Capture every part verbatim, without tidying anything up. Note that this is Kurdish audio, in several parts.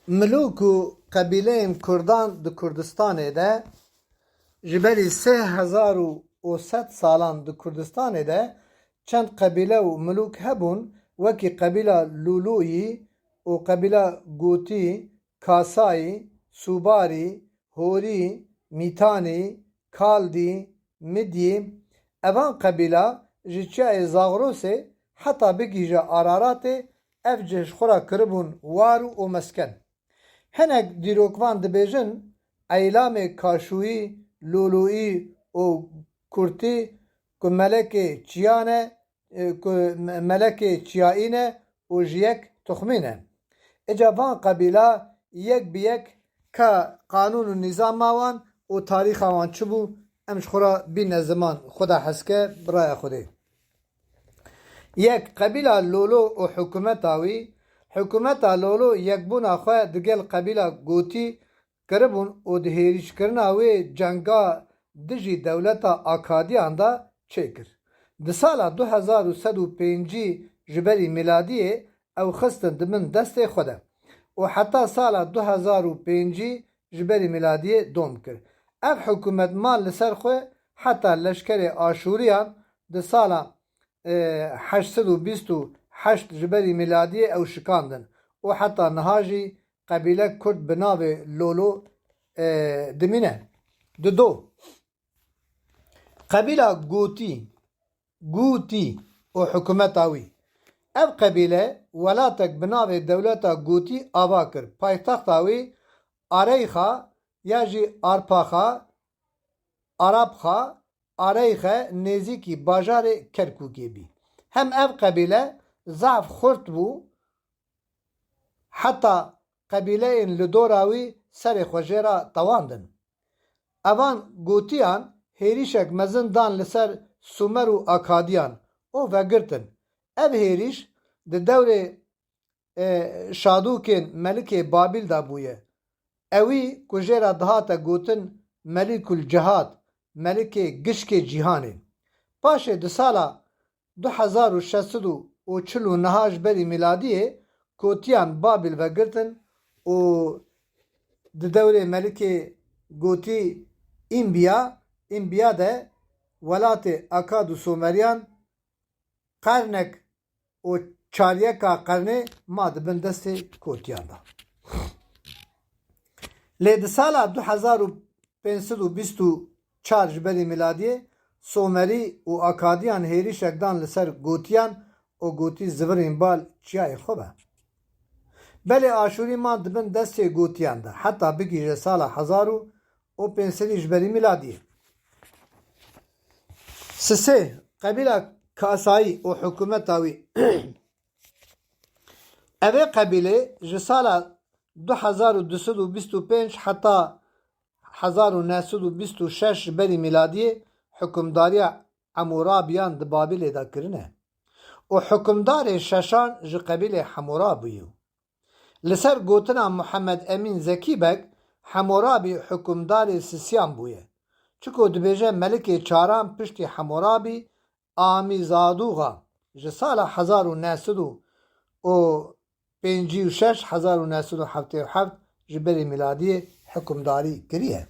Milûk û qebîleyên Kurdan di Kurdistanê de, ji berî sê hezar û sed salan di Kurdistanê de çend qebîle û milûk hebûn, wekî qebîla Lûlûyî û qebîla Gûtî, Kasayî, Sûbarî, Horî, Mîtanî, Kaldî, Midyî. Evan qebîla ji çiyayê Zagrosê heta bigihîje Araratê ev cih ji xwe re kiribûn war û mesken. Hinek dîrokvan dibêjin, Eylamê Kaşûyî, Lûlûyî û Kurtî ku melekê çiyan e, e, ku me-, melekê çiyayî ne û ji yek tuxmî ne. Îca van qebîla yek bi yek ka qanûn û nîzama wan û tarîxa wan çi bû, em ji xwe re bîne ziman. Xweda hez ke, bi raya Xwedê. Yek, qebîla Lolo û hikûmeta wî. Hikûmeta Lolo yekbûna xwe digel qebîla Gotî kiribûn û di hêrîşkirina wê cenga dijî dewleta Akadiyan de çêkir. Di sala du hezar û sed û pêncî ji berî mîladiyê ew xistin di bin destê xwe de û heta sala du hezar û pêncî ji berî mîladiyê dom kir. Ev hikûmet man li ser xwe heta leşkerê Aşûriyan di sala, e, heşt sed û bîst û heşt ji berî mîladiyê ew şikandin û heta niha jî qebîle Kurd bi navê Lolo, e, dimîne. Dido. Qebîla Gûtî, Gûtî û hikûmeta wî. Ev qebîle welatek bi navê dewleta Gûtî ava kir. Paytexta wî Areyxa ya jî Arpaxa, Arabxa, Areyxe nêzîkî bajarê Kerkûkê bî. Hem ev qebîle zaf xurt bû, heta qebîleyên li dora wî serê xwe jê re tewandin. Evan Gotiyan hêrîşek mezin dan li ser Sûmer û Akadiyan û vegirtin. Ev hêrîş di dewrê, e, Şadûkên Melikê Babîl de bûye. Ewî ku jê re dihate gotin Melikul Cihad, Melikê gişkê cîhanê. Paşê di sala du hezar û şeş sed û çil û neh ji berî mîladiyê Gotiyan Babîl vegirtin û di dewrê Melikê Gotî Înbiya, Înbiya de welatê Akad û Someriyan qernek û çaryeka qernê ma di bin destê Gotiyan de. Lê di sala du hezar û pênc sed û bîst û çar ji berî mîladiyê Somerî û Akadiyan hêrîşek dan li ser Gotiyan û Gotî zivirîn bal çiyayê xwe ve. Belê Aşûrî man di bin destê Gotiyan de heta bigihîje sala hezar û pênc sedî ji berî mîladiyê. Sisê, qebîla Kasayî û hikûmeta wî. Evê qebîlê ji sala du hezar û du sed û bîst û pênc heta hezar û neh sed û bîst û şeş ji berî mîladiyê hikûmdariya Hemûrabiyan di Babîlê de kirine û hikûmdarê şeşan ji qebîlê Hemûrabî bû. Li ser gotina Muhammed Emîn Zekî Beg, Hemûrabî hikûmdarê sisiyan bûye. Çiko dibêje Melikê Çaran piştî Hemûrabî Amîzadûxa ji sala hezar û neh sed û pêncî û şeş, hezar û neh sed û heftê û heft ji berî mîladiyê hikûmdarî kiriye.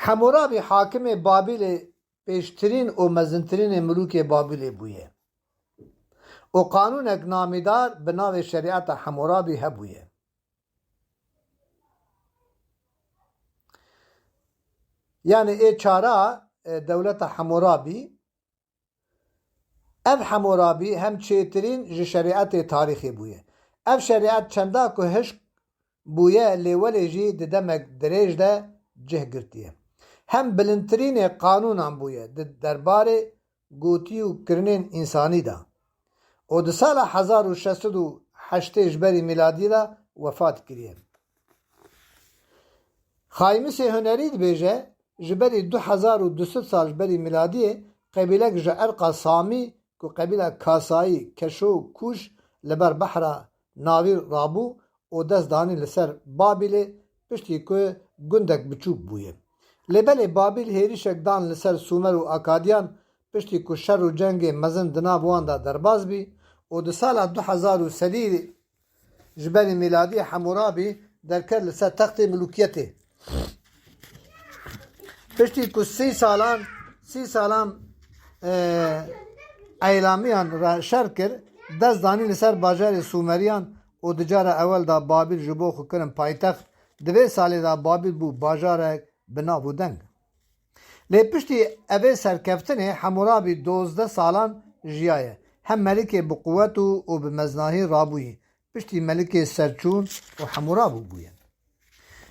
Hemûrabî hakimê Babîlê pêştirîn û mezintirînê mirûkê Babîlê bûye û qanûnek namîdar bi navê Şerîeta Hemûrabî hebûye. Yanî ê çara, e, dewleta Hemûrabî, ev Hemûrabî hem çêtirîn ji şerîetê tarîxê bûye. Ev şerîet çenda ku hişk bûye, lê welê jî di demek dirêj de cih girtiye. Hem bilindtirînê qanûnan bûye di derbarê gotî û kirinên însanî de. Û di sala hezar û şeş sed û heştê ji berî mîladî de wefat kiriye. Xaymisê Hunerî dibêje, ji berî du hezar û du sed sal ji berî mîladiyê qebîlek ji erqa Samî ku qebîla Kasayî, Keşo, Kûş li ber behra Navîr rabû û dest danî li ser Babîlê piştî ku gundek biçûk bûye. Lê belê Babîl hêrîşek dan li ser Sûmer û Akadiyan piştî ku şer û cengê mezin di nav wan de derbas bî û di sala du hezar û sedî ji berî mîladî Hemûrabî derket li ser textê milûkiyetê. Piştî ku sî salan, sî salan, e, Eylamiyan re şer kir, dest danî li ser bajarê Sûmeriyan û di cara ewel de Babîl ji bo xwe kirin paytext. Di vê salê de Babîl bû bajarek bi nav û deng. Lê piştî evê serkeftinê Hemûrabî dozdeh salan jiyaye. Hem melikê bi quwet û, û bi meznahî rabûyî. Piştî melikê serçûn û Hemûrabû bûye.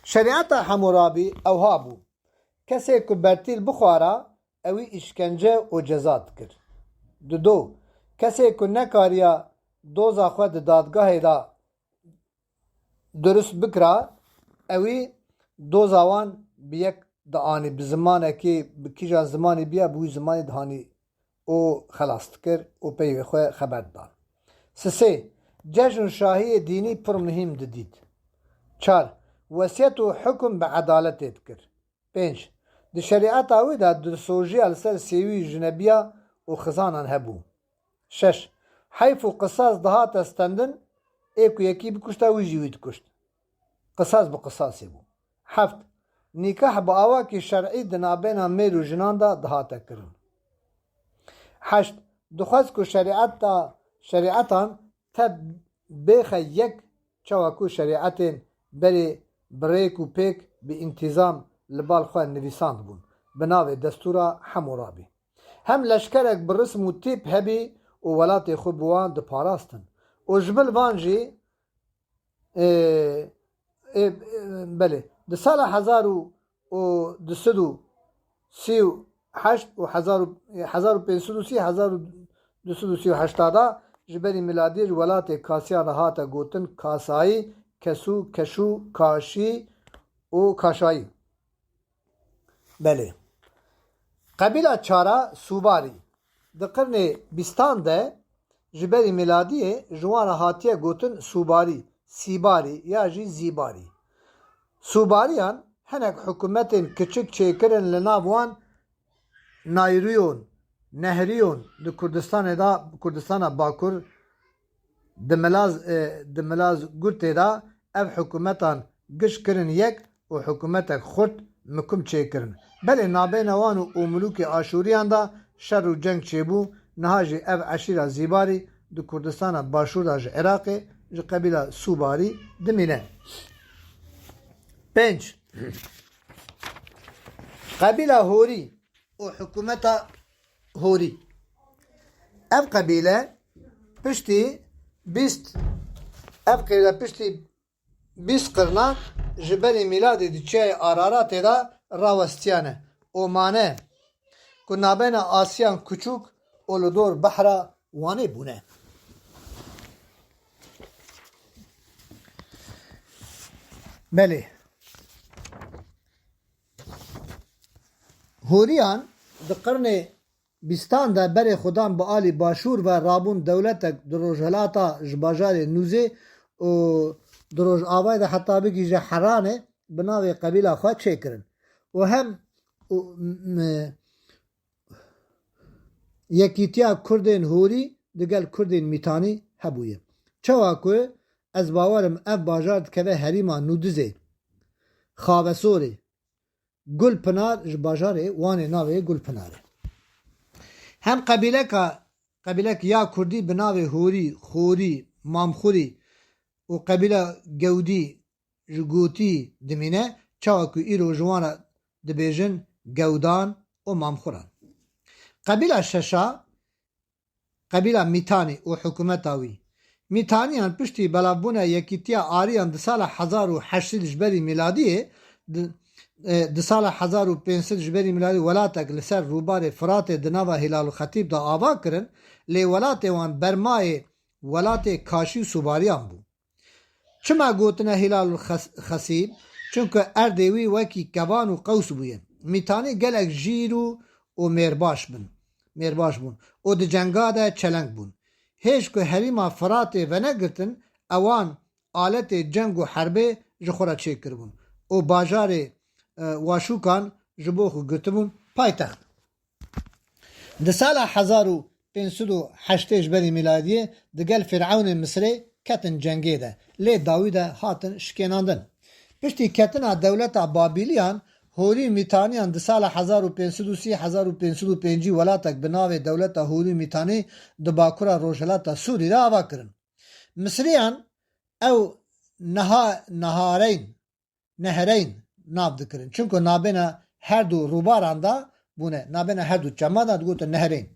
Şerîeta Hemûrabî ewha bû. Kesê ku bertîl bixwara, ewî îşkence û ceza dikir. Dido, kesê ku nekariya doza xwe di dadgehê de durust bikira, ewî doza wan bi yek dianî, bi zimanekî, bi kîjan zimanî biya, bi wî zimanî dihanî û xelas dikir û peyvê xwe xeber didan. Sisê, cejn û şahiyê dînî pir muhîm didît. Çar, wesiyet û hukum bi edaletê dikir. Pênc, di şerîeta wî de dilsojiya li ser sêwî jinebiya û xizanan hebû. Şeş, heyf û qisas dihate stendin, ê ku yekî bikuşta wî jî wî dikuşt. Qisas bi qisasê bû. Heft, nîkah bi awakî şer'î di nabêna mêr û jinan de dihate kirin. Heşt, dixwest ku şerîeta, şerîetan te bêxe yek, çawa ku şerîetên berê bi rêk û pêk, bi întîzam li bal xwe nivîsandibûn, bi navê Destûra Hemûrabî. Hem leşkerek bi rism û tîp hebî û welatê xwe bi wan diparastin. Û ji bil van jî, ê, ê, ê, belê, di sala hezar û, û du sed û sî û heşt û hezar û, hezar û pênc sed û sî, hezar û du sed û sî û heşt da ji berî miladiyê ji welatê Kasiyan re hate gotin Kasayî, Kesû, Keşû, Kaşî û Kaşayî. Belê. Qebîla çara Sûbarî. Di qirnê bîstan de ji berî mîladiyê ji wan re hatiye gotin Sûbarî, Sîbarî ya jî Zîbarî. Sûbariyan hinek hikûmetên kiçik çêkirin, li nav wan Nayriyon, Nehriyon di Kurdistanê de, Kurdistana Bakur, di Milaz, e, di Milaz Gurtê de ev hikûmetan giş kirin yek û hikûmetek xurt mikum çêkirin. Belê nabêna wan û, û milûkê Aşûriyan de şer û ceng çêbû, niha jî ev eşîra Zîbarî di Kurdistana Başûr de ji Iraqê, ji qebîla Sûbarî dimîne. Pênc. Qebîla Horî û hikûmeta Horî. Ev qebîle piştî bîst, ev qebîle piştî bîst qirnan ji berî mîladê di çiyayê Araratê de rawestiyane û mane ku nabêna Asiyan Kuçûk û li dor behra Wanê bûne. Belê. Horiyan di qirnê bîstan de berê xwe dan bi alî başûr ve, rabûn dewletek di rojhilata ji bajarê Nûzê û di rojavayê de heta bigihîje Heranê bi navê qebîla xwe çêkirin. Û hem û, m-, Yekîtiya Kurdên Horî digel Kurdên Mîtanî hebûye. Çawa ku ez bawer im ev bajar dikeve herîma Nûdizê, Xavesorê, Gulpinar ji bajarê Wanê navê Gulpinarê. Hem qebîleka, qebîlek ya Kurdî bi navê Horî, Xorî, Mamxurî û qebîla Gewdî ji Gotî dimîne, çawa ku îro ji wan re dibêjin Gewdan û Mamxuran. Qebîla şeşa, qebîla Mîtanî û hikûmeta wî. Mîtaniyan piştî belavbûna Yekîtiya Ariyan di sala hezar û heşt sed ji berî mîladiyê, di, e, di sala hezar û pênc sed ji berî mîladî welatek li ser rûbarê Firatê di nava Hîlal û Xetîb de ava kirin, lê welatê wan bermayê welatê Kaşî û Sûbariyan bû. Çima gotine Hîlal û Xes-, Xesîb? Çunku erdê wî wekî kevan û qews bûye. Mîtanî gelek jîr û, û mêrbaş bin. Mêrbaş bûn. Û di cenga de çeleng bûn. Hêj ku herîma Firatê venegirtin, ewan aletê ceng û herbê ji xwe re çêkiribûn. Û bajarê, e, Waşûkan ji bo xwe girtibûn paytext. Di sala hezar û pênc sed û heştê ji berî mîladiyê digel Fîrewnê Misirê ketin cengê de, lê dawî de hatin şikênandin. Piştî ketina dewleta Babîliyan, Hûrî Mîtaniyan di sala hezar û pênc sed û sî, hezar û pênc sed û pêncî welatek bi navê dewleta Hûrî Mîtanî di bakura rojhilata Sûrî de ava kirin. Misiriyan ew niha nihareyn, nehreyn nav dikirin. Çunku nabêna her du rûbaran de bûne, nabêna her du çeman de digotin nehreyn.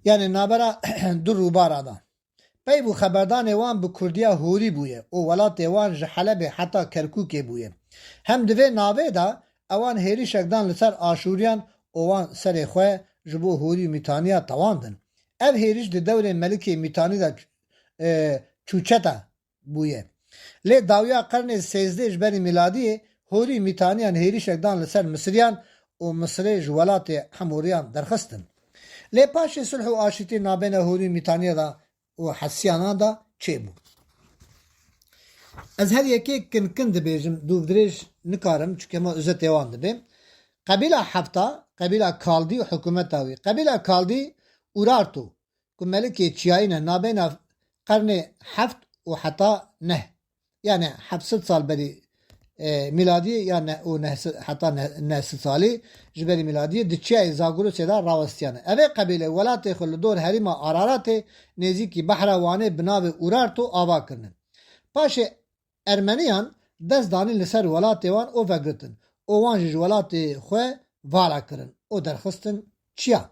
Yani nabera du rûbara de. Peyv û xeberdanê wan bi kurdiya Hûrî bûye û welatê wan ji Helebê heta Kerkûkê bûye. Hem di vê navê de ewan hêrişek dan li ser Aşûriyan û wan serê xwe ji bo Hûrî û Mîtaniya tewandin. Ev hêriş di dewrê Melikê Mîtanî de, e, çûçeta bûye. Lê dawiya qernê sêzdeh ji berî mîladiyê Hûrî Mîtaniyan hêrişek dan li ser Misiriyan û Misirê ji welatê Hemûriyan derxistin. Lê paşê sulh û aşîtî nabêna Hûrî Mîtaniya da û Hesiyanan da çêbû. Ez her yekê kin kin dibêjim, dûvdirêj nikarim, çunke me uzetê wan dibe. Qebîla hefta, qebîla Kaldî û hikûmeta wî. Qebîla Kaldî Urartu, ku melikê çiyayî ne, nabêna qernê heft û heta neh, yani heft sed sal berî, e, mîladî ya ne û neh sed, heta ne-, neh sed salî ji berî mîladî di çiyayê Zagurusê de rawestiyane. Ev ê qebîle welatê xwe li dor herêma Araratê nêzîkî behra Wanê bi navê Urartu ava kirine. Paşê Ermeniyan dest danîn li ser welatê wan û vegirtin û wan jî ji welatê xwe vala kirin û derxistin çiya.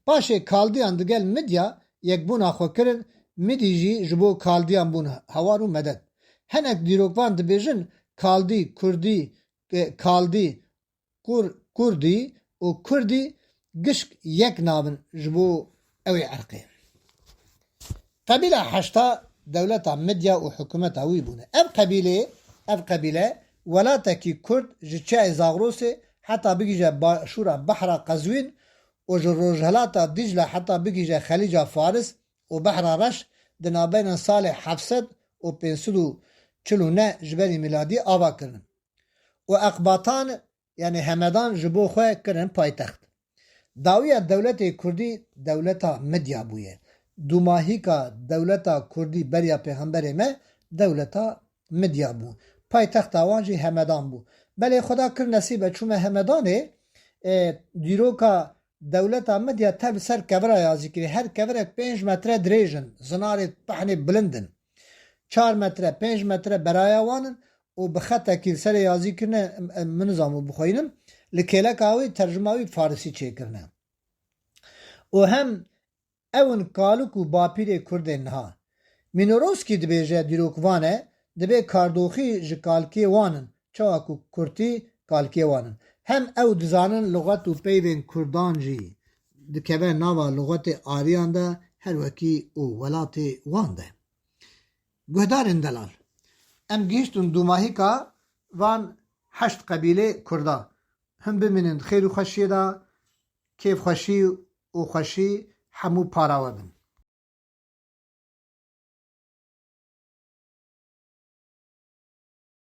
Paşê Kaldiyan digel Midya yekbûna xwe kirin, Midî jî ji bo Kaldiyan bûn hewar û medet. Hinek dîrokvan dibêjin Kaldî, Kurdî, e, Kaldî, Kur-, Kurdî û Kurdî gişk yek nabin ji bo ew ê erqê. Qebîla heşta dewleta Midya û hikûmeta wî bûne. Ev qebîlê, ev qebîle welatekî Kurd ji çiyayê Zagrosê heta bigihîje başûra behra Qezwîn û ji rojhilata Dîcle heta bigihîje Xelîca Faris û behra Reş di nabeyna salê heft sed û pênc sed û çil û neh ji berî mîladî ava kirin û Eqbatan, yani Hemedan ji bo xwe kirin paytext. Dawiya dewletê Kurdî dewleta Midya bûye. Dûmahîka dewleta Kurdî beriya pêxemberê me dewleta Midya bû. Paytexta wan jî Hemedan bû. Belê Xweda kir nesîbe çûme Hemedanê, e, dîroka dewleta Midya tev li ser kevira yazî kirî. Her kevirek pênc metre dirêj in, zinarê pehnê bilind in. Çar metre, pênc metre beraya wan in û bi xetekî li serê yazî kirine, em, em, min nizam û bixweynim, li kêleka wî tercuma wî farisî çêkirine. Û hem ew in kalik û bapîrê Kurdên niha. Mînoroskî dibêje dîrokvan e, dibê kardoxî ji kalkê wan in, çawa ku kurtî kalkê wan in. Hem ew dizanin luxet û peyvên Kurdan jî dikeve nava luxetê Ariyan de, her wekî û welatê wan de. Guhdarên delal, em gihîştin dûmahîka van heşt qebîlê Kurda. Him bimînin di xêr û xweşiyê de, kêfxweşî û xweşî hemû para we bin.